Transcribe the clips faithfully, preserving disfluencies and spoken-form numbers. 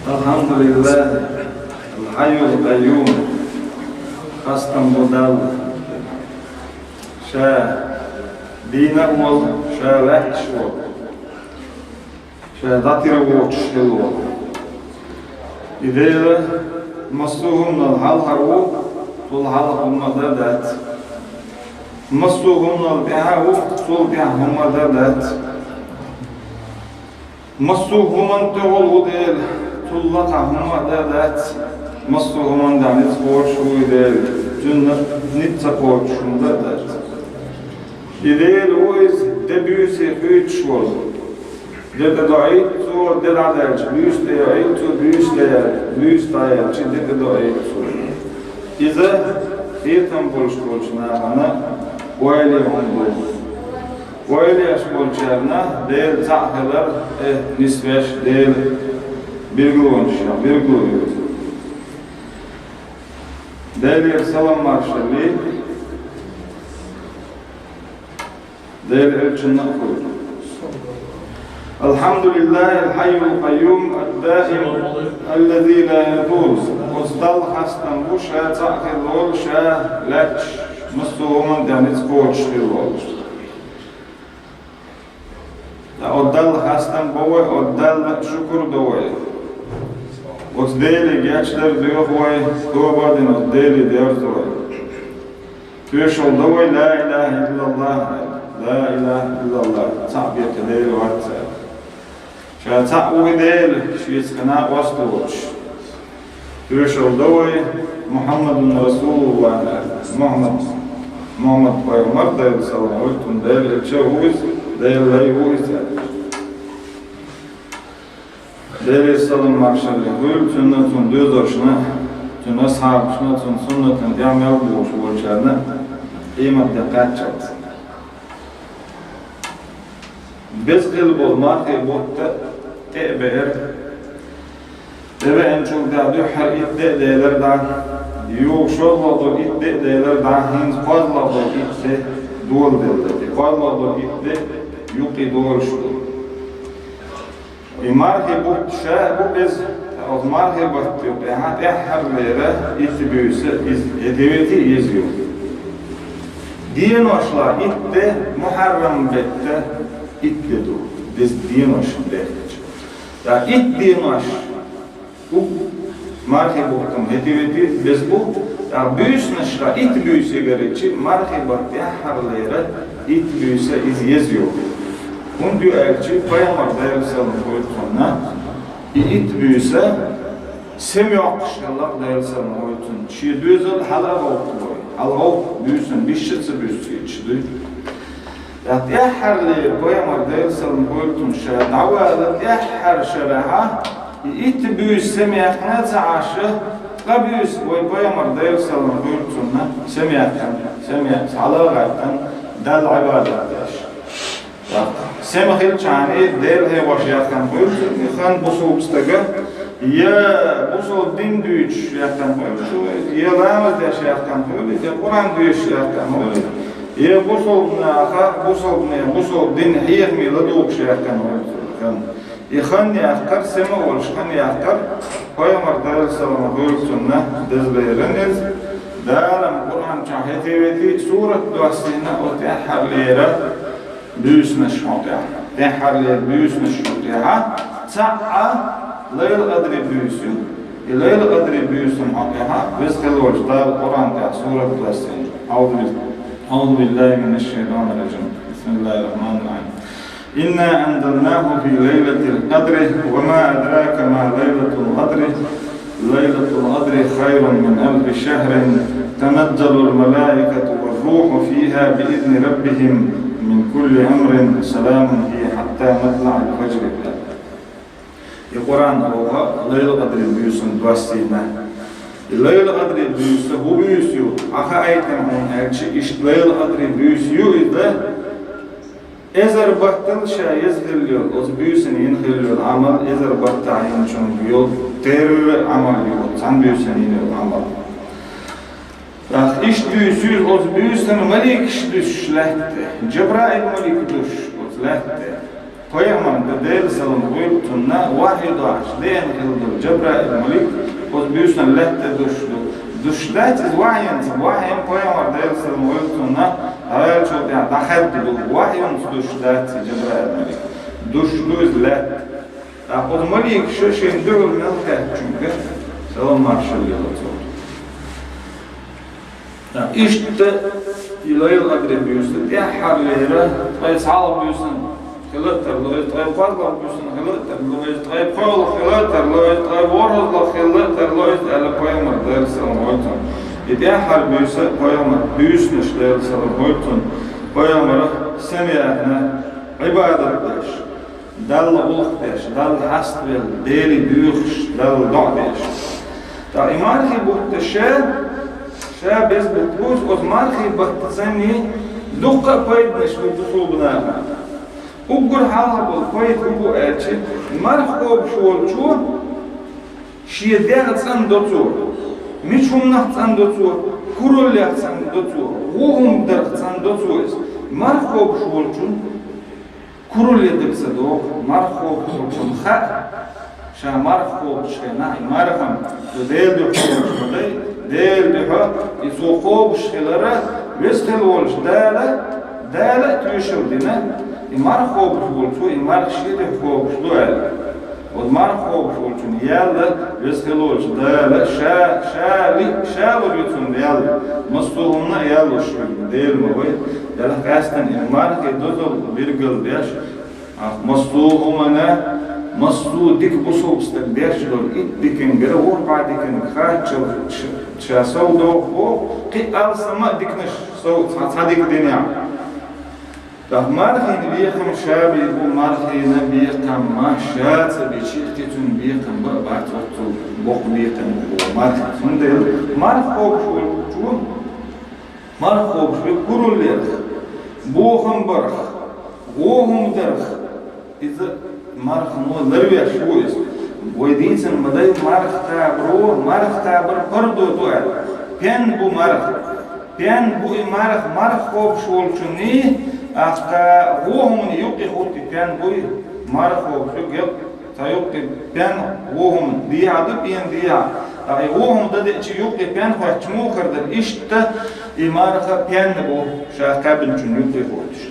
الحمد لله الحي القيوم. Хастам бу Далла. Ша дийна а волу, ша лаьтташ а волу, ша дӀатера воцуш хилла волу. И Дела массо а хӀуманал хьалхара ву, цул хьалха хӀумма а дан дац. Массо а хӀуманал тӀаьхьа а ву, цул тӀаьхьа хӀумма а дан дац. Массо а хӀуманна тӀехула ву Дела, цул лакхахь хӀумма а дан дац. Массо а хӀуманна тӀехь ницкъ кхочуш ву и Дела, цуьнан ницкъ ца кхочуш хӀума дан дац. И Дела ву иза, де-буьйса хуьйцуш волу. Де тӀедоуьйту цо, де дӀадаьлча, буьйса тӀеоуьйту цо, буьйса де яьлча, буьйса дӀаяьлча, де тӀедоуьйту цо. Иза кхетам болуш болчу нахана ойла хӀума ду. Ойла еш болчарна Дела цхьаъ хилар, э, нисвеш Дела билгалонаш, билгало ю. Делера салам маршалла, Делан элчанна а хуьлда. الحمد لله الحي القيوم الدائم الذي لا يزول. Оцу Далла хастам бу, ша цхьаъ хилла волу, ша лаьтташ, массо а хӀуманна тӀехь ницкъ кхочуш хилла волу. Ткъа оцу Далла хастам бо вай, оцу Далла шукур до вай. Оцу Деле гечдар доьху вай, тоба а дина оцу Деле дерзо вай. Тоьшалла до вай ла илаха иллаллах, ла илаха иллаллах, цхьаъ бен Дела вац аьлла. Ша цхьаъ ву и Дела, шеца кхин накъост доцуш. Тоьшалла до вай Мухьаммадун Расулуллах, Мухьаммад, Мухьаммад пайхамар, Делан салам хуьлда цунна, Делан элча ву иза, Делан лай ву иза аьлла. Делера салам маршалла хуьлда цунна, цуьнан доьзалшна, цуьнан асхьабашна, цуьнан суннатана тӀехь мел бухуш болчарна, къематде кхаччалц. Беза хилла болу мархи бутт тӀе а беара. ТӀевеанчул тӀаьхьа дуьххьара итт де а делара дӀа, юха шолгӀа долу итт де а делара дӀа, хӀинца кхозлагӀа долу итт де доладелла дара. И кхозлагӀа долу итт де юккъе долуш ду. И мархи бутт ша а бу беза, ткъа оцу мархи баттан юкъехь тӀаьххьарлера итт буьйса иза, хӀетте-ветте иза ю. Деношла итт де, Мухьаррам беттан итт де ду, беза денош дехкича. Ткъа итт денош бу мархи бутт-м хӀетте-ветте беза бу, ткъа буьйсанашла итт буьйса ягаричи мархи баттан тӀаьххьарлера итт буьйса иза еза ю. ХӀунда ю аьлча, пайхамар, Делан салам хуьлда цунна, и итт буьйса сема йоккхуш хилла-кх, Делан салам хуьлда цунна. Шен доьзал хьала а гӀовттабой, хьала гӀовтта буьйсанна, бисча а ца буьсуьйтуш дуй. Ткъа тӀаьххьарлера пайхамар, Делан салам хуьлда цунна, ша дӀавала тӀаьххьара шарахь, и итт буьйса сема яьккхина а ца Ӏаш, ткъа буьйса вай пайхамар, Делан салам хуьлда цунна, сема яьккхина, сема яьккхина, хьала а гӀаьттина, Далла Ӏибадат деш. Сема хилчахьана, Дела хьехош яьккхина хуьлу и хан бусалба стага, я бусалба дин дуьйцуш яьккхина хуьлу, я ламаз деш яьккхина хуьлу, я Къуръан дуьйцуш яьккхина хуьлу, я бусалба наха, бусалбане, бусалба дин хьехаме ладугӀуш яьккхина хуьлу хан. И хан яккхар, сема а волуш хан яккхар, пайхамар, Делан салам хуьлда цунна, деза лерина иза, Дала-м Къуръан чохь хӀетте-ветте сурат доссийна оцу тӀаьххьарлера буьйсанаш хьокъехь, тӀаьххьарлера буьйсанаш хьокъехь, цхьаъ а Лайлат-Къадри буьйса ю. И Лайлат-Къадри буьйсанна хьокъехь Веза хилла волчу Дала Къуръан тӀехь сурат доссийна. أعوذ بال-، أعوذ بالله من الشيطان الرجيم. بسم الله الرحمن الرحيم. إنا أنزلناه في ليلة القدر وما أدراك ما ليلة القدر. ليلة القدر خير من ألف شهر. تنزل الملائكة والروح فيها بإذن ربهم من كل أمر سلام هي حتى مطلع الفجر. И Къуръан оха Лайлат-Къадри буьйсанна доссийна. И Лайлат-Къадри буьйса хӀун буьйса ю? Ахьа айтам хьуна аьлча, иштта Лайлат-Къадри буьйса ю иза, эзар баттал ша еза хилла йолу, оцу буьйсанна йина хилла йолу Ӏамал, эзар баттахь йинчуьнга йолу терра Ӏамал ю, оцу цхьана буьйсанна йина йолу Ӏамал. ТӀаккха иштта буьйса ю иза, оцу буьйсанна маликаш дуьсуш лаьтта тӀе, Джабраил малик дуьсуш оцу лаьтта тӀе. Пайхамарна Делан салам хуьлда цунна вахьи доацаш деана хилла долу Джабраил малик, оцу буьйсанна лаьтта тӀе душ ду. Душ дац иза вахьинца, вахьина пайхамар Делан салам хуьлда цунна дӀаваьллачул тӀаьхьа дӀахаьдда ду. Вахьинца душ дац иза Джабраил малик. Душ ду иза лаьтта. ТӀаккха оцу маликаша шен дуьхьал мел кхаьчначуьнга салам маршалла йо цо. Иштта и Лайлатул-Къадри буьйса тӀаьххьарлера, ткъе цхьалгӀа буьйсанна хила а тарло иза, ткъе кхоалгӀа буьйсанна хила а тарло иза, ткъе пхоьалгӀа хила а тарло иза, ткъе ворхӀалгӀа хила а тарло иза аьлла пайхамар Делан салам хуьлда цунна. И тӀаьххьара буьйса пайхамар буьйсанаш Делан салам хуьлда цунна, пайхамара сема яьхна, Ӏибадат деш, Далла гӀуллакх деш, Далла хьаставелла, Деле доьхуш, Далла доӀа деш. ТӀаккха и мархий бутт ша, ша беза бутт бу, оцу мархий баттацанний дуккха а пайданаш бу бусулба нахана. Уггар хьалха болу пайда хӀун бу аьлча, марха кхобуш волчо шен дегӀ цӀандо цо, мича хӀуманах цӀандо цо, кураллех цӀандо цо, вон хӀума дарх цӀандо цо иза. Марха кхобуш волчун куралле дага ца догӀу, марха кхобуш волчунна хаьа, ша марха кхобучу хенахь, и марха-м цо Делан дуьхьа кхобуш ма дай, Делан дуьхьа и цо кхобуш хилар, Веза хила волчу Дала, Дала а тоьшалла дина, и марха кхобуш волчо и марха шен дуьхьа кхобуш ду аьлла. Оцу марха кхобуш волчунна ял Веза хила волчу Дала ша, ша лиъ, ша лур ю цунна ял, массо а хӀуманна а ял луш ю, Дела ма вай. Делахь къаьстина и мархий дозалла билгал деш, ахь массо а хӀуманна, массо а дика бусулба стаг деш долу итт диканигара ворхӀ диканиг хаттачул ш-, ша сов доху боху, кхин а алсамма а диканаш сов цхьа, цхьа дика динехь. ТӀаккха мархина бекхам ша бийр бу, мархина бекхам ма ша ца бича, кхин цуьнан бекхам бан а бац оццул боккха бекхам бу мархина. Цундела марха кхобуш волчо, марха кхобуш верг кураллех, бохам барх, вон хӀума дарх, иза мархано ларвеш ву иза. Вай дийцина ма дай, марха кхабаро, марха кхабар пардо ду аьлла. Пен бу марха. Пен бу и марха, марха кхобуш волчунний, ахта вон хӀуманна юккъе хӀутту пен буй, марха кхобуш верг, цхьа юккъе пен, вон хӀума дехьа ду, пен дехьа. Ткъа и вон хӀума дан деъча юккъе пен хоьттуш муха хир дара, иштта и марха пен бу, ша кхаьбначунна юккъе хӀуттуш.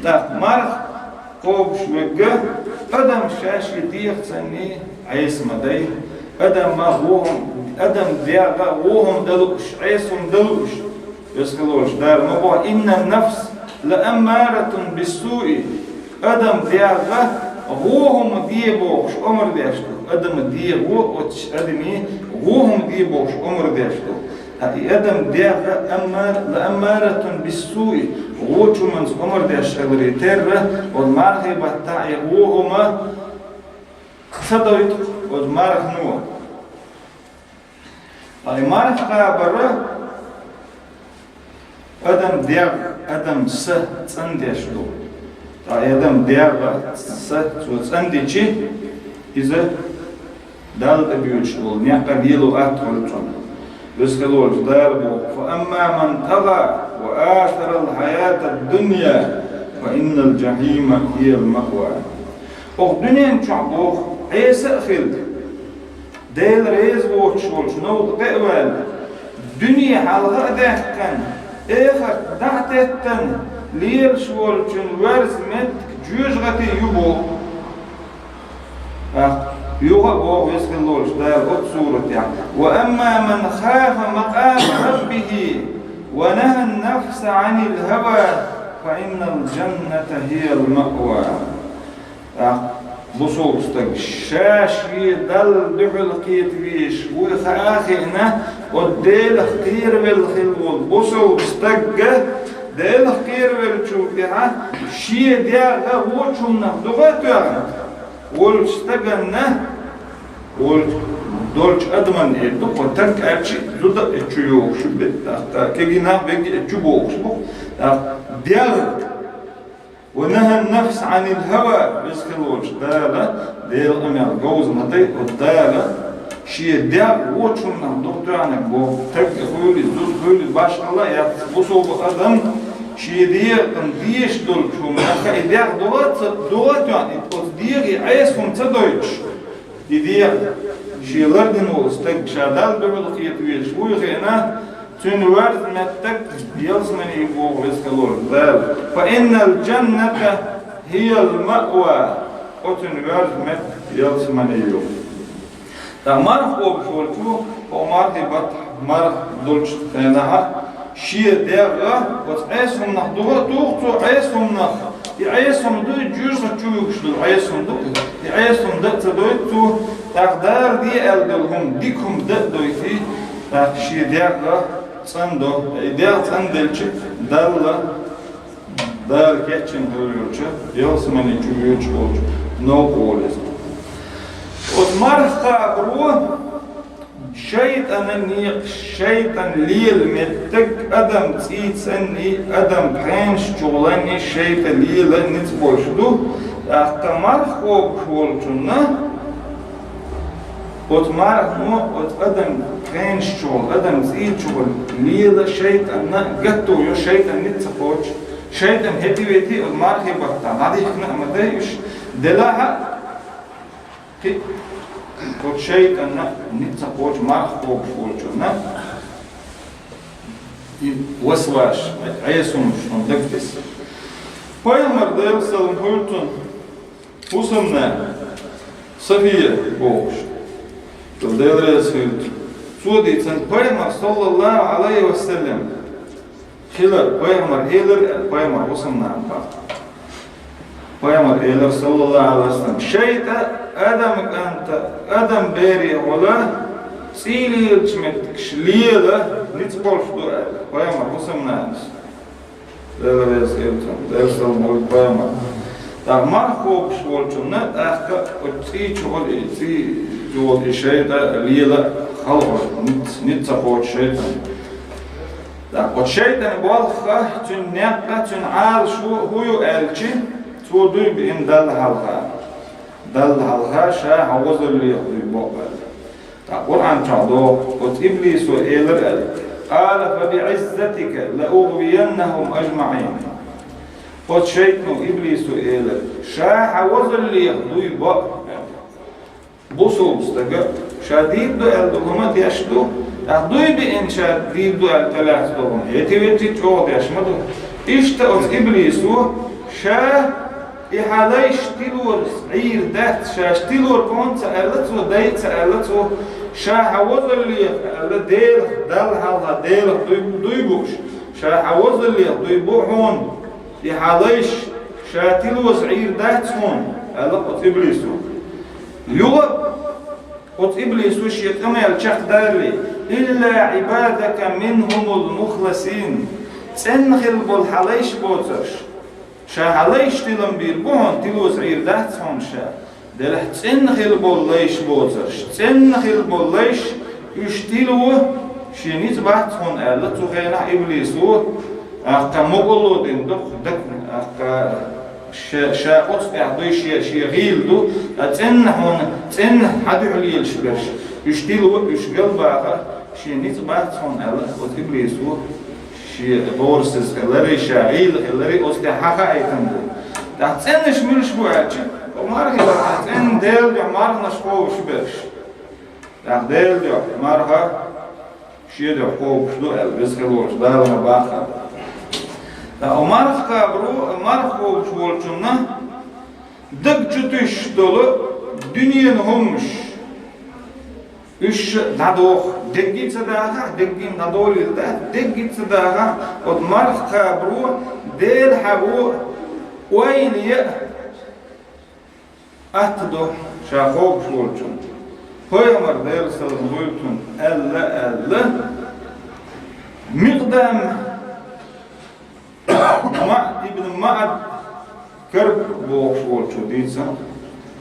ТӀаккха марха кхобуш верг адам ша шен дегӀацанний Ӏеса ма дай, адам ма вон хӀума, адам дегӀ а вон хӀума дан лууш, Ӏеса хӀума дан лууш, Веза хила волчу Дала ма боху: «Инна нафс ла аммаратун биссуи». Адам дегӀ а вон хӀума де бохуш омра деш ду. Адаман дегӀо оцу адамийн вон хӀума де бохуш омра деш ду. Ткъа и адам дегӀ а аммар-, ла аммаратун биссуи, вочу хӀуманца омра деш хиларе терра, оцу мархий баттахь и вон хӀума ца дойту оцу мархано. Ткъа и марха кхабар адам дегӀ, адам са цӀандеш ду. Ткъа и адам дегӀ а, са цо цӀандичи, иза Далла тӀебоьдуш долу некъ лело атта хуьлу цунна. Веза хила волчу Дала боху: «Фа амма ман тӀагӀа ва асарал хьаятад дунья, фа иннал жахьима хьиял маъва». Оха дуьнен чохь боху, Ӏеса а хилла, Дела реза воцуш волчу новкъа тӀе а ваьлла, дуьне хьалха а даьккхина, эхарт дӀа а теттина, лелаш волчун верза меттиг жоьжахати ю боху. ТӀаккха юха а боху Веза хила волчу Дала оцу суратехь: «Ва амма ман хафа макъама раббихи ва нахьан нафса Ӏанил хьава, фа иннал жанната хьиял маъва». ТӀаккха бусулба стаг ша шен Далла дуьхьал кхета везаш вуй хаа а хиъна, оцу Делах кхеравелла хилла волу бусулба стагга, Делах кхеравеллачул тӀаьхьа шен дегӀ а вочу хӀуманах дукха а тоьхна волчу стаганна, волчу долчу адаман эр ду, кхо таг аьлча зуда а чу йогӀуш бу, тӀаккха кегий нах вегга а чу богӀуш бу, тӀаккха дегӀ. «Ва нахьан нафса Ӏанил хьава», Веза хила волчу Дала, Делан къамел говза ма дай, оцу Дала шен дегӀ вочу хӀуманах дукха тоьхнарг боху, таг а хуьлий, зуда хуьлий, башхалла а яц, бусулба адам Шен дегӀан дезаш долчо хӀуманах и дегӀ догӀа а ца, догӀа а тоьхна, и оцу дегӀе Ӏеса хӀума ца дойтуш, и дегӀ шен лардина волу стаг ша Далла дуьхьал кхета везаш вуй хиъна, цуьнан воьрзу меттиг ялсамани ю боху веза хилла волчу Дала. Фа иннал джанната хӀиял маъва, оцу цуьнан воьрзу меттиг ялсамани ю. ТӀаккха марха кхобуш волчо, хӀокху мархин баттахь марха долчу хенахь, шен дегӀ оцу Ӏеса хӀуманах догӀа а туху цо, Ӏеса хӀуманах, и Ӏеса хӀума ду, и жоьжахати чу вуьгуш долу Ӏеса хӀума ду, и Ӏеса хӀума дан а ца дойту цо, тӀаккха Дала де аьлла долу хӀума, дика хӀума дан а дойтий, тӀаккха шен дегӀ цӀандо, и дегӀ цӀанделча Далла Дала кечйина хилла йолчу ялсамани чу йоьдуш волчу новкъа волу иза. Оцу марха кхабаро шайтӀанан некъаш, шайтӀан лела меттиг, адам цӀий цӀанний, адам пхенаш чухуланний шайтӀа лела ницкъ болуш ду. ТӀаккха марха кхобуш волчунна оцу мархано, оцу адам пхенаш чухула, адам цӀий чухула лела шайтӀанна гатто йо, шайтӀан ницкъ ца кхочу, шайтӀан хӀетте-ветте оцу мархин баттахь дӀадихкина а ма дай уьш, делахь а, кхин а оцу шайтӀанна ницкъ ца кхочу марха кхобуш волчунна и васвас, Ӏеса хӀумнаш шуна дагтесна. Пайхамар, Делан салам хуьлда цунна, хӀусамнана Сафия бохуш, цо Дела реза хуьлда. Цо дийцина пайхамар, саллаллаху Ӏалайхи ва саллам, хилар, пайхамар элира аьлла, пайхамар хӀусамнана боху. Пайхамар элира, саллаллаху Ӏалайхи ва саллам, шайтӀа адам кӀанта, адам бере гӀула цӀий лелачу меттигаш лела ницкъ болуш ду аьлла, пайхамар хӀусамнанас. Дела реза хуьлда цунна, Делан салам хуьлда пайхамарна. ТӀаккха марха кхобуш волчунна тӀаккха оцу цӀий чухула и, цӀий чухула и шайтӀа лела хьалхара ницкъ, ницкъ ца кхочу шайтӀан. ТӀаккха оцу шайтӀан болх а, цуьнан некъ а, цуьнан Ӏалашо хӀун ю аьлча, цо дуй биъна Далла хьалха. Далла хьалха ша хьан возаллех дуй бо аьлла. ТӀаккха Къуръан чохь догӀу, оцу иблисо элира аьлла: «Къала фа биӀиззатика ла угӀвияннахум ажмаӀин». Оцу шайтӀано, иблисо элира: «Ша хьан возаллех дуй бо», – аьлла. Бусалба стага ша дийр ду аьлла долу хӀума деш ду, тӀаккха дуй биъна ша дийр ду аьлла тӀелаьцна долу хӀума, хӀетте-ветте чӀогӀа деш ма ду. Иштта оцу иблисо ша И хьан лайш тилорца Ӏийр дац, шаьш тилор кхунна ца аьлла цо, дай а ца аьлла цо, ша хьан возаллех аьлла, Делах, Далла хьалха Делах дуй, дуй бууш, ша хьан возаллех дуй бу хьуна, и хьан лайш ша тилоца Ӏийр дац хьуна, аьлла оцу иблисо. Юха оцу иблисо шен къамел чекхдалале: «Илла Ӏибадака минхумул мухласин», цӀенна хилла болу хьан лайш боцурш. Ша хьан лайш тилам бийр бу хьуна, тилоца Ӏийр дац хьуна ша. Делахь цӀенна хилла болу лайш боцурш, цӀенна хилла болу лайш, уьш тило шен ницкъ бац хьуна аьлла, цу хенахь иблисо, тӀаккха мукъало дина ду, дак-, тӀаккха ша, ша оцу тӀехь дуй шен, шен гӀийла ду, ткъа цӀенна хьуна, цӀенна хьан дуьхьа лелаш берш, уьш тило, уьш галбаха шен ницкъ бац хьуна аьлла, оцу иблисо. Шен гӀорасиза хиларе, ша гӀийла хиларе, оцу тӀе хьан хаийтина ду. ТӀаккха цӀеннаш муьлш бу аьлча, хӀокху мархи баттахь цӀенна Делан дуьхьа марханаш кхобуш берш. ТӀаккха Делан дуьхьа марха шен дуьхьа кхобуш ду аьлла, веза хилла волчу Дала ма баккхара. ТӀаккха марха кхабаро, марха кхобуш волчунна даг чу туьйсуш долу дуьненан хӀуманаш. Уьш дӀадоху, дегги ца дахахь, дегги дӀадолийла дац, дегги ца дахахь, оцу марха кхабаро Дела хьаво ойла ян атта до ша кхобуш волчунна. Пайхамар, Делан салам хуьлда цунна, аьлла, аьлла, Микъдам Ма-, ибн МаӀад Карб бохуш волчо дийцина,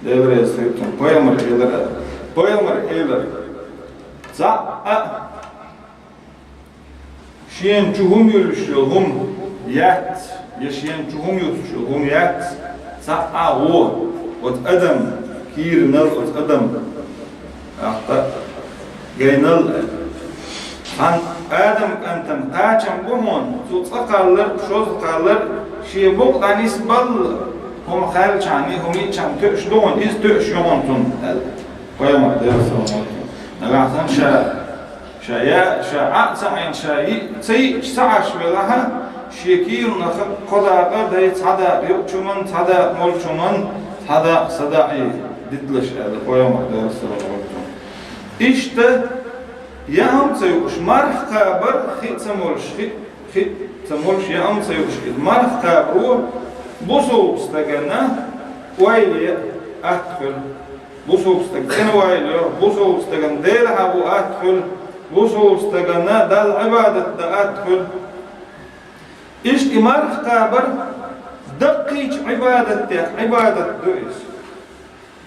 Дела реза хуьлда цунна, пайхамар элира, пайхамар элира: цхьа а шена чу хӀума юьллуш йолу хӀума яц, я шена чу хӀума юьллуш йолу хӀума яц, цхьа а гӀо, оцу адам кийранал, оцу адам ахта гайнал, цхьана Адам кӀантан кхачам бу хьона, цо цкъа кхаллар, шозза кхаллар, шен букъ дӀанисбалла, хӀума хаьлчхьана, хӀума йичхьана тоьаш ду хьона, иза тоьаш ю хьона цунна, аьлла. Пайхамар Делера салам хилда цунна. Нагахь санна ша, ша я, ша Ӏа а ца Ӏийна, ша йиъ, ца йиъча ца Ӏаш велахь а, шен кийранах кхо дакъа дай, цхьа дакъа юкъачунна, цхьа дакъа моллагӀчунна, цхьа дакъа са даӀий диталаш, аьлла, Пайхамар Делера салам хилда цунна. Иштта, я хӀума ца юуш, марха кхабар хи ца молуш, хи, хи ца молуш, я хӀума ца юуш, иза марха кхабаро бусалба стагана ойла е атта хуьлу. Бусалба стаг цӀена ойла йо, бусалба стагана Дела хьахо атта хуьлу, бусалба стагана Далла Ӏибадат дан атта хуьлу. Иштта и марха кхабар даккхийчу Ӏибадатех Ӏибадат ду иза.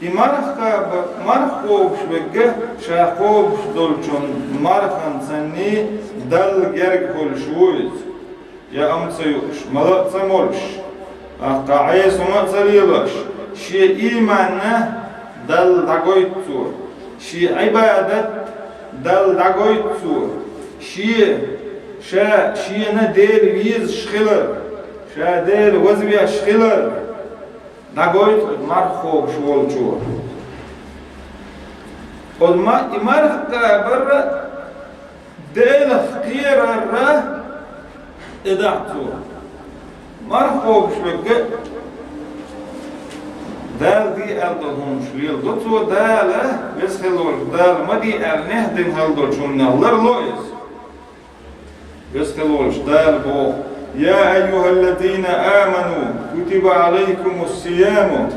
И марха кхаба-, марха кхобуш верг ша кхобуш долчун марханца санна Далла герга хуьлуш ву иза. Я хӀума ца юуш, мала а ца молуш, тӀаккха Ӏеса хӀума а ца лелош, шен ийманна Далла дӀагойту цо, шен Ӏибадат Далла дӀагойту цо, шен, ша шена Дела везаш хилар, ша Дела вазвеш хилар дӀагойту оцу марха кхобуш волчо. Оцу ма-, и марха кхабар Делах кхерар тӀедаьхьа цо. Марха кхобуш верг Дала де аьлла долу хӀуманаш леладо цо, Дала, Веза хилла волчу Дала ма де аьлла, нехь дина хилла долчу хӀуманех ларло иза. Веза хилла волчу Дала боху: «يا أيها الذين آمنوا كتب عليكم الصيام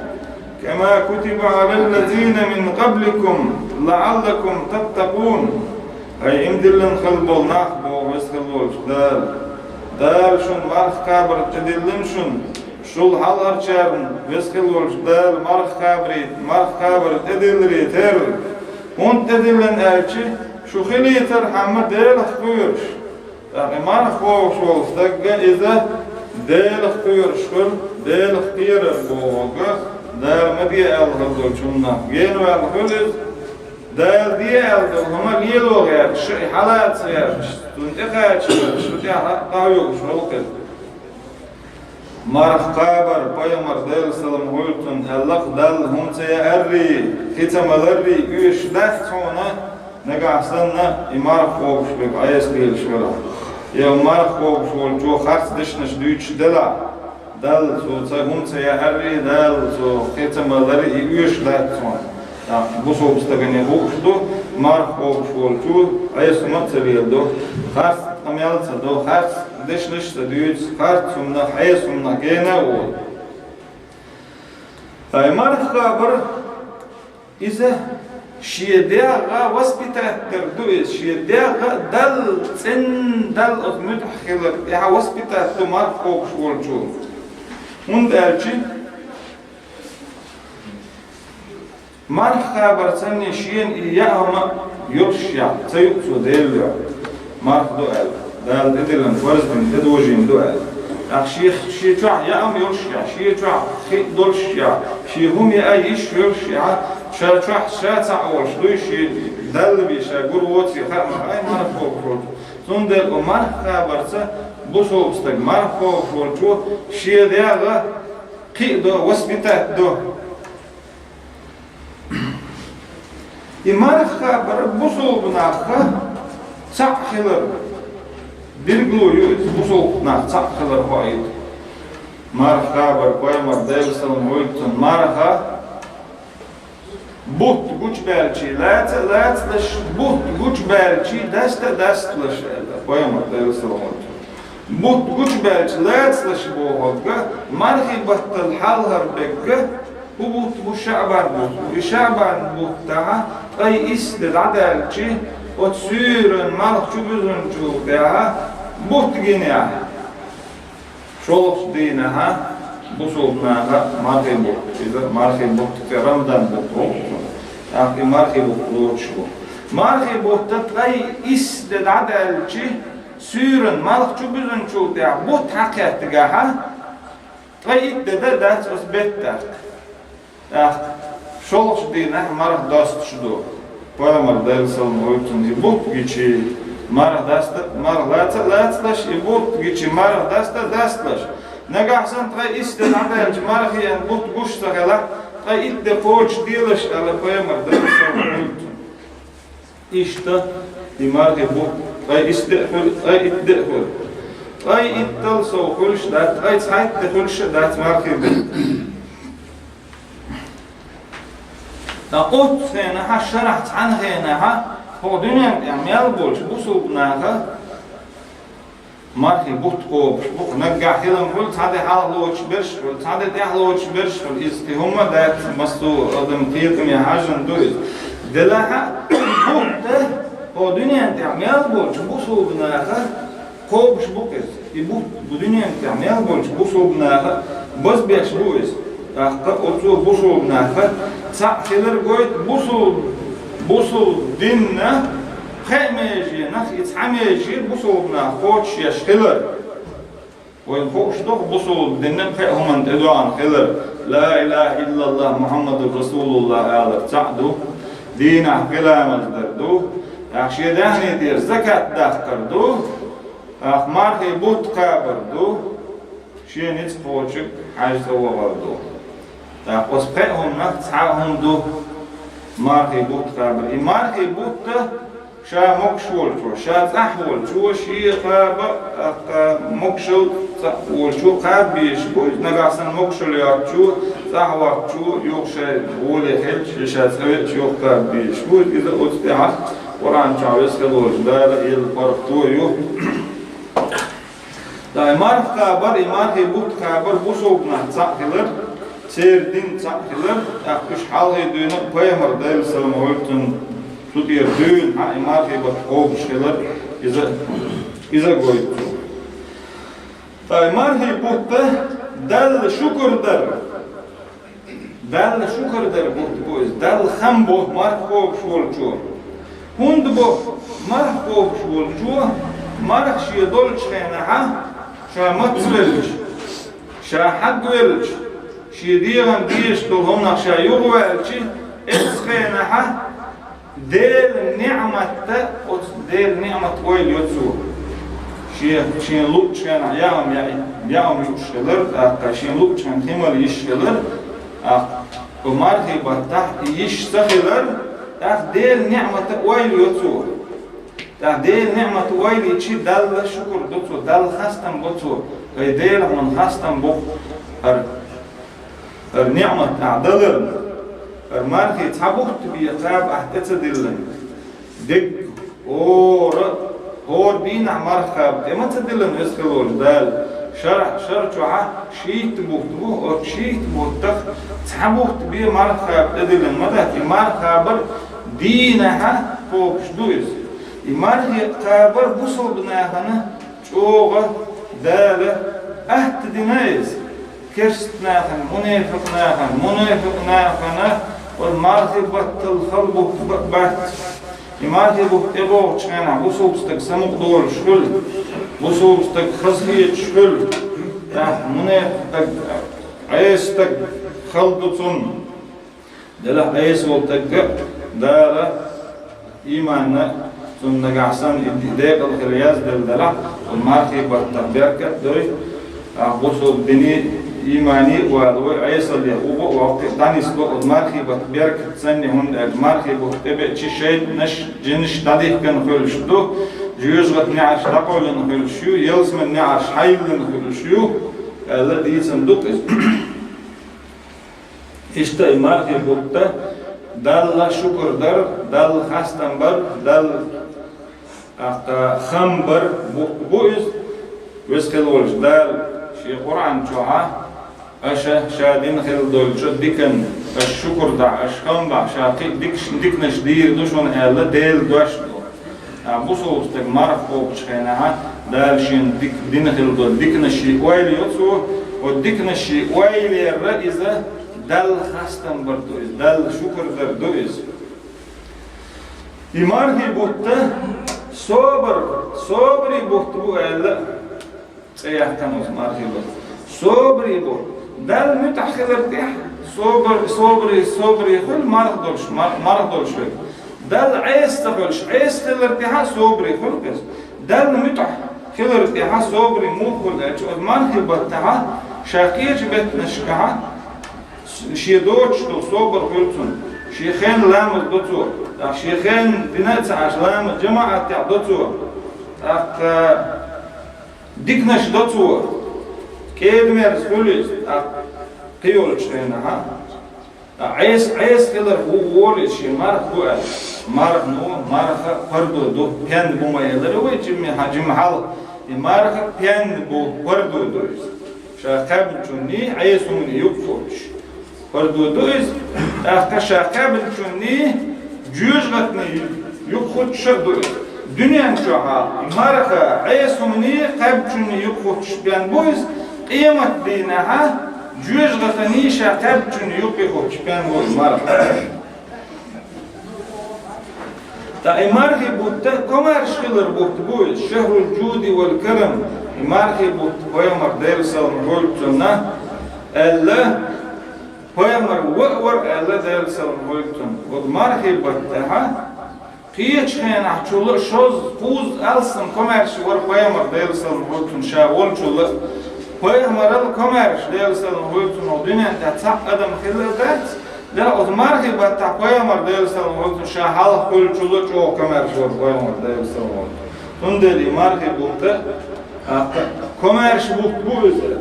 كما كتب على الذين من قبلكم لعلكم تتقون». Хьай иман диллина хилла болу нах, боху Веза хилла волчу Дала. Дала шуна марха кхабар тӀедиллина шуна, шул хьалхарчарна Веза хилла волчу Дала марха кхабаре-, марха кхабар тӀедилларе терра. ХӀунда тӀедиллина аьлча, шу хилийтархьама Делах кхоьруш. ТӀаккха и марха кхобуш волу стагга иза Делах кхоьруш хуьлу, Делах кхерар бохург, Дала ма де аьлла хилла долчу хӀуманах генаваьлла хуьлу иза, Дала де аьлла долу хӀума лело гӀерташ, и хьала ца гӀерташ, цунна тӀекхача гӀерташ, цу тӀехь дӀа а юуш хуьлу иза. Марха кхабар, пайхамар Делера салам хуьлда цунна, аьлла-кх Далла, хӀума ца яаррий, хи ца маларрий оьшуш дац хьуна, нагахь санна и марха кхобуш верг Ӏеса лелаш велахь. Я марха кхобуш волчо харц дешнаш дуьйцуш делахь, Далла цо ца, хӀума ца яаррий, Далла цо хи ца маларрий, и оьшуш дац хьуна. ТӀаккха бусалба стагана хууш ду, марха кхобуш волчо Ӏеса хӀума а ца леладо, харц къамел а ца до, харц дешнаш а ца дуьйцу, харц хӀуманах, Ӏеса хӀуманах гена а волу. Ай, марха кхабар, иза шен дегӀ а воспитать дар ду иза, шен дегӀ а Далла, цӀена Далла оцу муьтӀахь хилар тӀехь воспитать ду марха кхобуш волчо. ХӀунда аьлча, марха кхабар санна шена и яа хӀума йолуш яхь, ца юкъа цо Делан дуьхьа. Марха ду аьлла, Дала тӀедиллина фарз дина тӀедожийна ду аьлла. ТӀаккха шен, шен чохь яа хӀума йолуш яхь, шен чохь хи а долуш яхь, шен хӀума яа йиш йолуш яхь, ша чохь ша цхьаъ волуш дуй, шен Далла бен ша гур воций хаа ма хаьа марха кхобуш волчо. Цундела оцу марха кхабарца бусалба стаг, марха кхобуш волчо шен дегӀ а кхиа до, воспитать до. И марха кхабар бусалба нахах цхьаъ хилар билгало ю иза, бусалба нах цхьаъ хилар хоуьйту. Марха кхабар, пайхамар Делера салам хуьлда цунна, марха бутт гучубаьлча лаца а лацалаш, бутт гучубаьлча даста а дасталаш аьлла, пайхамар Делера салам хуьлда цунна. Бутт гучубаьлча лацалаш бохург, мархи баттал хьалхара берг, хӀу бутт бу, ШаӀбан бутт бу. И ШаӀбан буттахь ткъе исс де дӀадаьлча, оцу суьйран малх чубуьзначул тӀаьхьа бутт гинехь, шолгӀачу дийнахь бусалба наха мархи бутт, иза мархи бутт, цӀе Рамадан бутт боху цунах. ТӀаккха и мархи бутт лоцуш бу. Мархи бутт ткъе исс де дӀадаьлча, суьйран малх чубуьзначул тӀаьхьа бутт хьакхеттигахь, ткъе итт де дан дац оцу беттан. ТӀаккха шолгӀачу дийнахь марха достуш ду. Пайхамар Делера салам хуьлда цунна и бутт гича, Марха даста, марха лаца а лацалаш, и бутт гича марха даста а дасталаш. Нагахь санна ткъе исс де дӀадаьлча мархеана бутт гуш ца хилахь, ткъе итт де кхочушделаш аьлла, пайхамар Даьла салам хилда цунна. Иштта и мархий бутт ткъе исс де а хуьлу, ткъе итт де а хуьлу. Ткъе иттал сов хуьлуш дац, ткъе цхьайтта де хуьлуш а дац мархий бутт. Ткъа оццу хенахь, шарахь цхьана хенахь, хӀокху дуьнен тӀехь мел болчу бусулба наха мархий бутт кхобуш бу-кх. Наггахь хилам хуьлу, цхьа де хьалха лоцуш берш а хуьлу, цхьа де тӀаьхьа лоцуш берш а хуьлу. Иза кхин хӀумма а дац, массо а адам кхетаме хьажжина ду иза. Делахь а, бутт хӀокху дуьнен тӀехь мел болчу бусулба наха кхобуш бу-кх иза. И бутт бу дуьнен тӀехь мел болчу бусулба наха базбеш бу иза. ТӀаккха оцу бусулба наха цхьаъ хилар гойту бусул-, бусулба динна пхеа меженах и цхьа меже бусулба наха кхочушъеш хилар. Вайна хууш ду-кх бусулба динна пхеа хӀуманна тӀедоьгӀна хилар: «Ла илаха иллаллах, Мухьаммадур Расулуллах» алар цхьаъ ду, дийнахь пхи ламаз дар ду, тӀаккха шен даьхни тӀера закат даккхар ду, тӀаккха мархий бутт кхабар ду, шен ницкъ кхочург хьаьжцӀа вахар ду. ТӀаккха оцу пхеа хӀуманах цхьа хӀума ду мархий бутт кхабар. И мархий бутт ша могуш волчо, ша цӀахь волчо, шен кхаба, тӀаккха могушалла цӀахь волчо кхаба безаш бу иза. Нагахь санна могушалла йоцучо, цӀахь воцучо, юха шайн гӀоле хилча, я ша цӀа веача юха кхаба безаш бу иза. Иза оцу тӀехь Къуръан чохь Веза хила волчу Дала елла паргӀато ю. Ткъа и марха кхабар, и мархий бутт кхабар бусулба нах цхьаъ хилар, церан дин цхьаъ хилар, тӀаккха уьш хьалхе дуьйна а пайхамар Делан салам гӀоьртан цу тӀера дуьйна хьан и мархий бутт кхобуш хилар, иза, иза гойту цо. Ткъа и мархий бутт Далла шукар дар. Далла шукар дар бутт бу иза, Далла хам бо марха кхобуш волчо. ХӀунда бо марха кхобуш волчо, марха шен долчу хенахьа, ша мацвелча, ша хьагвелча, шен дегӀан дезаш долу хӀуманах ша юхаваьлча, эццу хенахьа, Делан неӀматта, оцу Делан неӀмат ойла йо цо. Шен, шен луъучу хенахь яам яа-, яам юуш хилар, тӀаккха шен луъучу хенахь хи мала йиш хилар, тӀаккха кху мархий баттахь и йиш ца хилар, тӀаккха Делан неӀмата ойла йо цо. ТӀаккха Делан неӀмата ойла йичи Далла шукур до цо, Далла хастам бо цо. Вай Дела, хьуна хастам бу хӀара. ХӀара неӀмат ахь даларна, хӀара мархий цхьа бутт бен кхаба ахь тӀе ца диллина, дегга, хӀора, хӀора дийнахь марха кхаба тӀе ма ца диллина Веза хила волчу Дала. Шарахь, шар чохьа шийтта бутт бу, оцу шийтта буттах цхьа бутт бен марха кхаба тӀе диллина ма дац. И марха кхабар дийнахьа кхобуш ду иза. И мархий кхабар бусалба нахана чӀогӀа Дала атта дина иза. Керст нахана, мунепикъ нахана, мунепикъ нахана оцу мархий баттал хала бутт ба-, бац. И мархий бутт тӀебогӀучу хенахь бусалба стаг самукъадолуш хуьлу, бусалба стаг хазахеташ хуьлу. ТӀаккха мунепикъ стаг, Ӏеса стаг хала ду цунна. Делахь Ӏеса волу стагга Дала ийманна, цунна нагахь санна и декъала хила язделла делахь, оцу мархий баттах беркат а дой, ахь бусалба диний, ийманий а вала вай, Ӏесаллех ву бо а воккхий, дӀанисбо оцу мархий баттах беркат санна, хӀунда аьлча мархий бутт тӀебеача шайтӀанаш, жинаш дӀадихкина хуьлуш ду, жоьжахатин неӀарш дӀакъевлина хуьлуш ю, ялсаманин неӀарш хьайиллина хуьлуш ю, аьлла дийцина ду-кх иза. Иштта и мархий бутт Далла шукур дар, Далла хастам бар, Далла, тӀаккха, хам бар бутт бу иза. Веза хила волчу Дала шен Къуръан чохьа, аша ша дина хила долчу диканна аша шукур дахь, аша хам бахь, ша кхин а дикаш-, диканаш дийр ду шуна аьлла, Делан дош ду. Ткъа бусалба стаг марха кхобучу хенахьа, Дала шена дик-, дина хила долу диканашший ойла йо цо, оцу диканашший ойлера иза Далла хастам бар ду иза, Далла шукур дар ду иза. И мархий бутт собар, собарий бутт бу аьлла, цӀе яьккхина оцу мархий баттах. Собарий бу. Далла муьтӀахь хилар тӀехь, собар-, собарий, собарий хуьлу марха долуш, мар-, марха долуш верг. Далла Ӏеса ца хуьлуш, Ӏеса хилар тӀехьа собаре хуьлу иза. Далла муьтӀахь хилар тӀехьа собаре муха хуьлу аьлча, оцу мархий баттахьа ша кхечу беттанашкахьа шен доцуш долу собар хуьлу цунна. Шен хенна ламаз до цо, тӀаккха шен хенна дина а ца Ӏаш, ламаз жамаӀатехь до цо, тӀаккха диканаш до цо, кӀеда-мерза хуьлу иза, тӀаккха кхин йолчу хенахьа. Ткъа Ӏеса, Ӏеса хилар ву волу иза шен марха бу аьлла. Мархано, марха пардо ду, пен бу ма элира вай жимма хьа-, жимма хьалха. И марха пен бу, пардо ду иза. Ша кхаьбначунний, Ӏеса хӀуманний юкъахуттуш. Пардо ду иза, тӀаккха ша кхаьбначунний, жоьжахатний юкъахуттуш а ду иза. Дуьнен чохь а и марха Ӏеса хӀуманний, кхаьбначунний юкъахуттуш пен бу иза, къематдийнахьа жоьжахатаний ша кхаьбначунний юкъахуттуш пен бу иза марха. Ткъа и мархий бутт комаьрша хилар бутт бу иза, шахрул жуди вал карам, и мархий бутт пайхамар Делан салам хуьлда цунна аьлла, пайхамар ваъ вара аьлла Делан салам хуьлда цунна. Оцу мархий баттахьа кхечу хенахь чулла шозза, кхузза алссам комаьрша вара пайхамар Делан салам хуьлда цунна ша волчулла. Пайхамарал комаьрша Делан салам хуьлда цунна дуьнен тӀехь цхьаъ адам хилла дац, Дела оцу мархий баттахь пайхамар Делан салам хуьлда цунна ша хьалха хуьлучулла чӀогӀа комаьрша вара пайхамар Делан салам хуьлда цунна. Цундела и мархий бутт а, а, комаьрша бутт бу иза.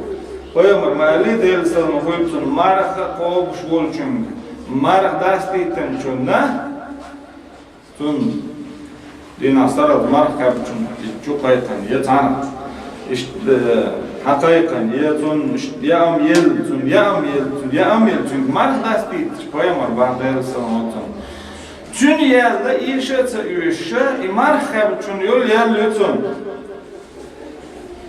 Пайхамар ма аьллий Делан салам хуьлда цунна марха кхобуш волчуьнга, марха дастийтанчунна, цунна дийнахь сарралц марха кхаьбначунна, и чу кхайкхина, я цхьаьна, иштта, э, хьан кхайкхина, я цунна, иштта, я ам елла, цунна, я ам елла, цунна, я ам елла, цуьнга марха дастийташ, пайхамар бан Делан салам хуьлда цунна. Цуьнан яьлла ийша а ца оьшуша, и марха кхаьбначунна йолу ял ю цунна.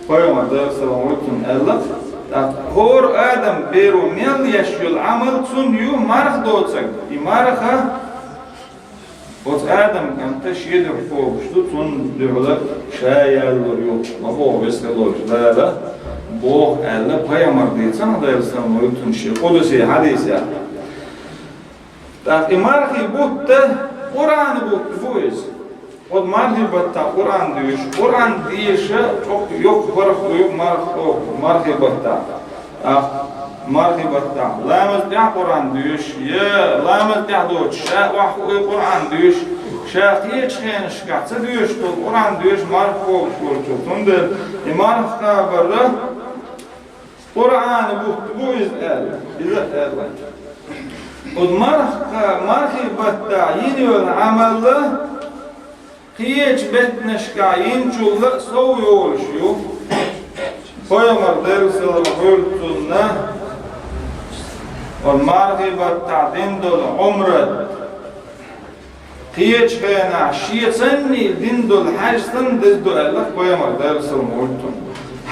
Пайхамар Делан салам хуьлда цунна аьлла, тӀаккха хӀора адам беро мел еш йолу Ӏамал цунна ю марха доцург. И марха Оцу Адам кӀанта шен дуьхьа кхобуш ду, цунна дуьхьала ша яллур ю, ма боху весхаллалчу Дала, боху аьлла, пайхамар дийцина Делан салам хуьлда цунна шен къудси хьадисехь. ТӀаккха и мархий бутт Къуръан бутт бу иза. Оцу мархий баттахь Къуръан доьшу, Къуръан деша, чӀогӀа йоккха барх ду юкъа марх-, о, мархий баттахь. Ахь мархий баттахь ламаз тӀехь Къуръан доьшу, я ламаз тӀехь доцуш, ша охьахуий Къуръан доьшу, ша кхечу хенашкахь ца доьшу долу Къуръан доьшу марха кхобуш волчо. Цундела и марха кхабар Къуръан бутт бу иза аьлла. Иза аьлла. Оцу марха, мархий баттахь йина йолу Ӏамал Кхечу беттанашкахь йинчул а сов йолуш ю. Пайхамар Делан салам хуьлда цунна, ван мархий баттахь дина долу Ӏумрат. Кхечу хенахь шен санний дина долу хьаьж санна деза ду аьлла, пайхамар Делан салам хуьлда цунна.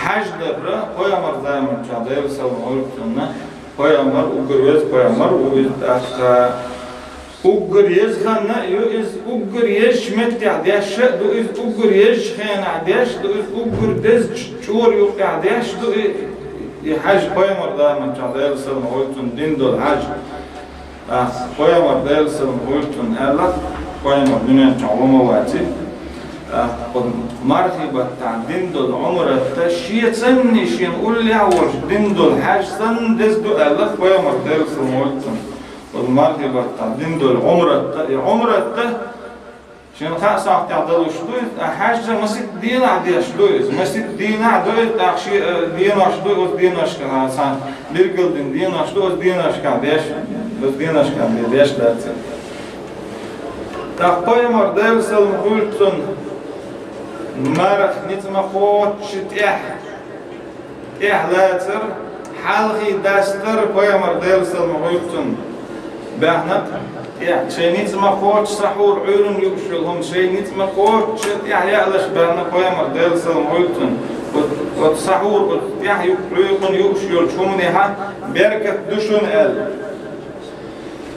Хьаьж дарра, пайхамар заманчохь Делан салам хуьлда цунна, пайхамар уггар веза пайхамар ву иза тӀаккха. Уггар еза ханна а ю иза, уггар езачу меттехь деш а ду иза, уггар езачу хенахь деш а ду иза, уггар дезачу чора юккъехь деш а ду и, и хьаьж пайхамар заманчохь Делан салам хуьлда цунна дина долу хьаьж. Ахь пайхамар Делан салам хуьлда цунна аьлла, пайхамар дуьнен чохь ву ма ваций. Ахь оцу мархий баттахь дина долу Ӏумратта шен санний шена уллехь а волуш дина долу хьаьж санна деза ду аьлла, пайхамар Делан салам хуьлда цунна. Оцу мархий баттахь дина долу Ӏумратта, и Ӏумратта шен хаа сохьтехь далуш ду иза, ткъа хьаьжжа масийтта дийнахь деш ду иза, масийтта дийнахь ду иза, тӀаккха шен, э, денош ду, оцу деношкахь цхьана билгалдина денош ду, оцу деношкахь деш, оцу деношкахь деш дац иза. ТӀаккха пайхамар Делан салам хуьлда цунна марха ницкъ ма кхоччу тӀехь тӀехь лацар, хьалхий дастар пайхамар Делан салам хуьлда цунна. Баьхна тӀехь шайн ницкъ ма кхоччу сахьур Ӏуьйранна юуш йолу хӀума, шайн ницкъ ма кхоччу тӀехь яалаш баьхна пайхамар Делан салам хуьлда цунна. Оцу, оцу сахьур оцу тӀехь ю-, Ӏуьйранна юуш йолчу хӀуманехьа беркат ду шуна аьлла.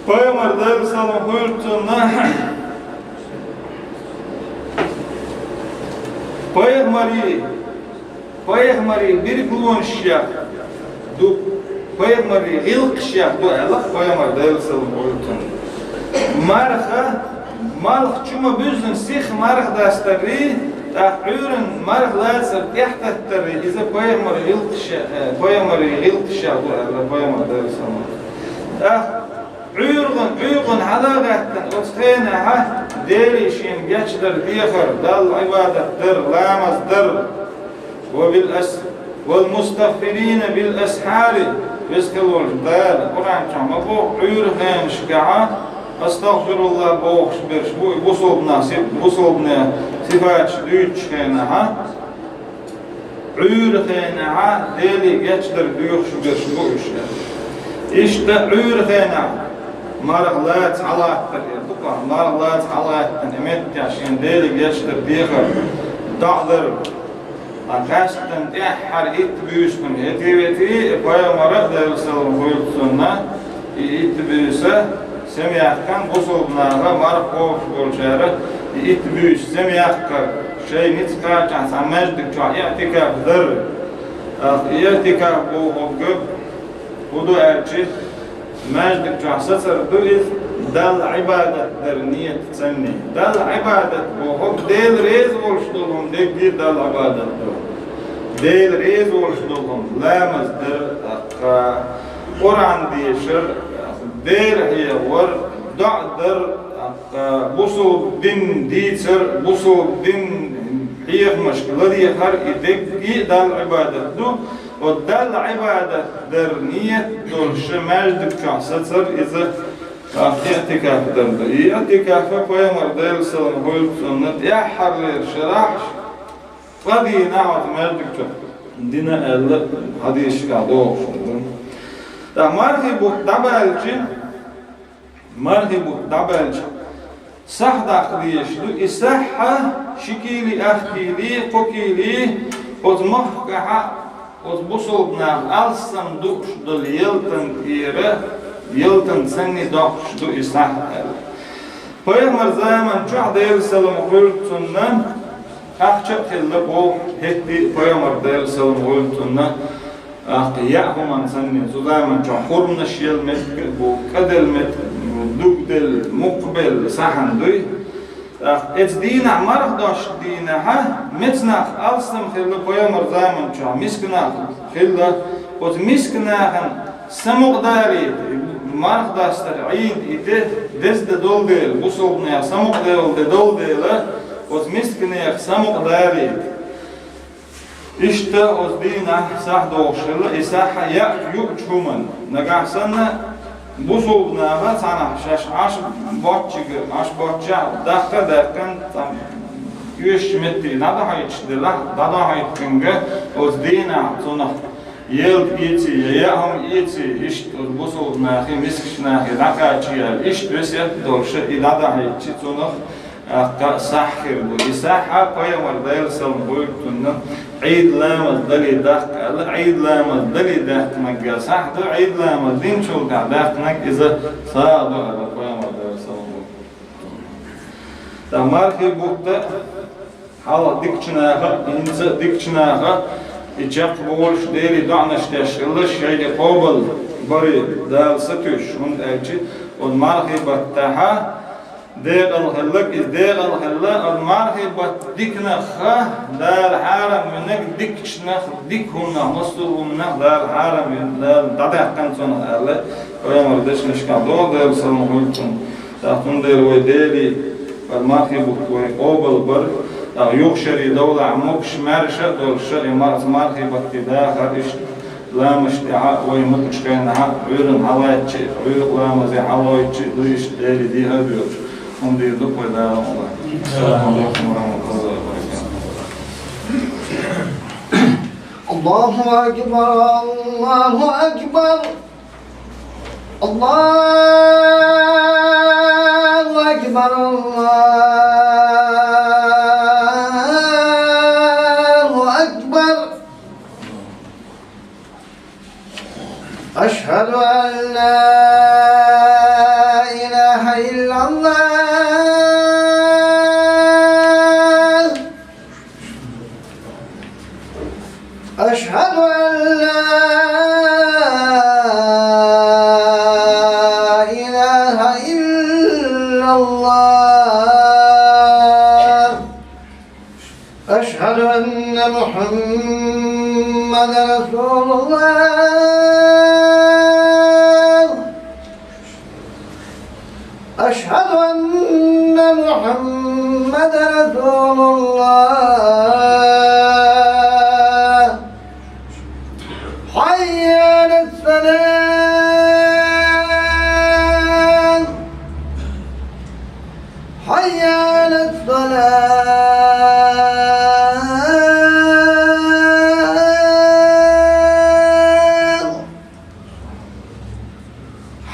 Пайхамар Делан салам хуьлда цунна. Пайхамарий Пайхамарий билгалонашех ду, пайхамарий гӀиллакхашех ду аьлла, пайхамар Делан салам хуьлда цунна. Марха Малх чу ма буьззина сиха марха дастаррий, тӀаккха Ӏуьйранна марха лацар тӀехьататтаррий, иза пайхамаран гӀиллакхашех, э, пайхамаран гӀиллакхашех ду аьлла, пайхамар Делера салам хуьлда цунна. ТӀаккха ӀуьйгӀан, ӀуьйгӀан хьала а гӀаьттина, оцу хенахь Деле шена гечдар дехар, Далла Ӏибадат дар, ламаз дар. Ва бил ас-, вал мустагъфирина бил асхьари, веза хила волчу Дала Къуръан чохь ма боху, Ӏуьйран хенашкахь астагъфируллахӀ бохуш берш бу и бусалбанан си-, бусалбанан сифаташ дуьйцучу хенахь, Ӏуьйран хенахь Деле гечдар доьхуш берш бу уьш. Иштта Ӏуьйран хенахь марха лаца хьалаттар ду-кх, марха лаца хьалаттина и меттехь шена Деле гечдар дехар, доӀа дар. Ткъа къаьсттина тӀаьххьара итт буьйса хӀума хӀетте а ветий, и пайхамара, Делера салам хуьлда цунна, и итт буьйса сема яьккхина, бусалба наха, марха кхобуш болчара и итт буьйса сема яьккхира, шайн ницкъ кхачахь цхьана маьждиг чохь иӀтикаф дар. ТӀаккха иӀтикаф бохург хӀун ду аьлча, маьждиг чохь сацар ду иза, Далла Ӏибадат дар нийятца санна. Далла Ӏибадат бохург Дела реза волуш долу хӀума дерриге а Далла Ӏибадат ду. Дела реза волуш долу хӀума: ламаз дар, тӀаккха Къуръан дешар, Дела хьехор, доӀа дар, тӀаккха бусалба дин дийцар, бусалба дин хьехамашка ладегӀар, и дерриге а Далла Ӏибадат ду. Оцу Далла Ӏибадат дар нийят долуш маьждиг чохь сацар иза, а, иӀтикаф дар ду. И иӀтикаф пайхамар, Делера салам хуьлда цунна, тӀаьххьарлера шарахь ткъа дийнахь оцу маьждиг чохь дина аьлла хьадисашкахь догӀуш ду. ТӀаккха мархи бутт дӀабаьлча, мархи бутт дӀабаьлча, сахь даккха дезаш ду. И сахь ши кийли, ах кийли, кхо кийли, оцу махкахь, оцу бусалба наха алссам дууш долу ялтан тӀера, ялтан санна доккхуш ду и сахь аьлла. Пайхамар заман чохь, Делера салам хуьлда цунна, ахча а хилла боху, хӀетте а пайхамар, Делера салам хуьлда цунна, тӀаккха яа хӀуманна санна, цу заман чохь хурманаш елла меттиг а бу, кӀаделла меттиг а бу, дугделла, мукхабелла сахьана дуй. ТӀаккха эцу дийнахь, марха дошучу дийнахь, меца нах алссам хилла пайхамар заман чохь, миска нах хилла, оцу миска нахана самукъадалийта, марха дастар Ӏийда и де, деза де долу дела, бусалбанех самукъадевлла де долу дела, оцу мисканех самукъадалийта. Иштта оцу дийнахь сахь догӀуш хилла, и сахь яа юучу хӀуманна. Нагахь санна, бусалба наха цхьанхьа шаьш Ӏаш боцчигара, Ӏаш боцчохь даккха а даьккхина, цхьана оьшучу метте дӀадахьийташ делахь, дӀадахьийта цуьнга оцу дийнахь цунах ялта эций, я яа хӀума эций, иштта оцу бусалба нахе, мискачу нахе дӀакхачийта аьлла, иштта весет а долуш, и дӀадахьийтча цунах, тӀаккха сахь хир ду. И сахь пайхамар, Делера салам хуьлда цунна, Ӏийда ламаз дале даккха аьлла, Ӏийда ламаз дале даьккхинарг сахь ду, Ӏийда ламаз динчул тӀаьхьа даьккхинарг иза сагӀа ду аьлла пайхамар, Делера салам хуьлда цунна. Ткъа мархи бутт хьалха дикачу наха, хӀинца а дикачу наха, и чекхболуш, Деле доӀанаш деш хилла, шайга къобалбаре Дала сатуьйсуш, хӀунда аьлча оцу мархи баттахь декъала хилларг, иза декъала хилла, оцу мархи баттахь диканах Дала хьарам винарг, дикачу нах, дика хӀуманах, массо а хӀуманах Дала хьарам вина, Дала дӀадаьккхина цунах аьлла, пайхамар дешнашкахь догӀу, Делера салам хуьлда цунна. ТӀаккха цундела вай Деле, хӀара мархи бутт вай къобалбар, тӀаккха юха шаре довлахь, могуш-маьрша а долуш, и ма-, мархи батте дахар, иштта ламазаш тӀехь а, вай мукъачу хенахь а, Ӏуьйранна хьалаьцча а, Ӏуьйра ламазе хьалгӀойтча а ду иштта Деле дехар а доьхуш, хӀума дийр ду-кх вай Дала мукъалахь. Ассаламу алейкум ва рахматуллахи ва баракатух. الله أكبر، الله أكبر. الله أكبر، الله أكبر. أشهد أن لا إله إلا الله. أشهد أن لا إله إلا الله. أشهد أن محمد رسول الله. أشهد أن محمد رسول الله. حي على الصلاة. حي على الصلاة.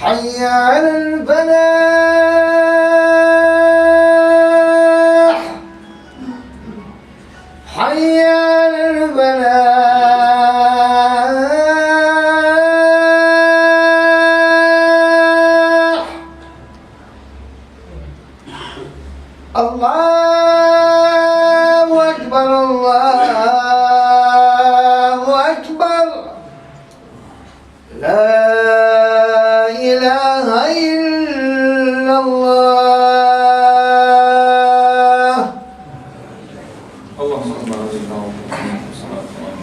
حي على الفلاح. حي على الفلاح. الله أكبر، الله أكبر. لا إله إلا الله. اللهم صل على سيدنا محمد وعلى آله وصحبه وسلم.